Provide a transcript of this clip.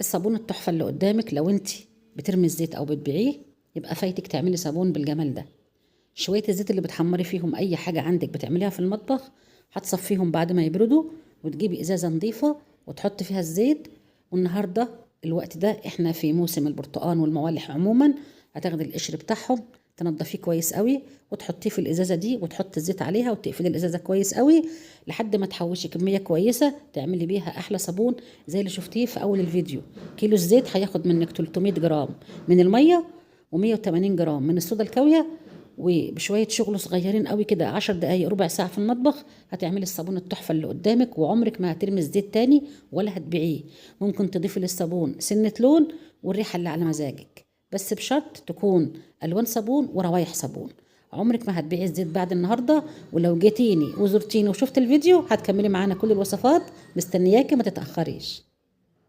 الصابون التحفة اللي قدامك لو انت بترمي الزيت او بتبيعيه يبقى فايتك تعملي صابون بالجمال ده. شوية الزيت اللي بتحمري فيهم اي حاجة عندك بتعمليها في المطبخ هتصفيهم بعد ما يبردوا، وتجيبي ازازة نظيفة وتحطي فيها الزيت. والنهاردة الوقت ده احنا في موسم البرتقان والموالح عموما، هتاخدي القشر بتاعهم تنضفيه كويس قوي وتحطيه في الازازة دي وتحطي الزيت عليها وتقفلي الازازة كويس قوي لحد ما تحوشي كمية كويسة تعملي بيها احلى صابون زي اللي شفتيه في اول الفيديو. كيلو الزيت هياخد منك 300 جرام من المية و180 جرام من الصودا الكاوية، وبشوية شغل صغيرين قوي كده 10 دقايق ربع ساعة في المطبخ هتعملي الصابون التحفة اللي قدامك، وعمرك ما هترمي الزيت تاني ولا هتبيعيه. ممكن تضيفي للصابون سنة لون والريحة اللي على مزاجك، بس بشرط تكون ألوان صابون وروايح صابون. عمرك ما هتبيعي الزيت بعد النهاردة، ولو جيتيني وزرتيني وشفت الفيديو هتكملي معانا كل الوصفات. مستنياكي ما تتأخريش.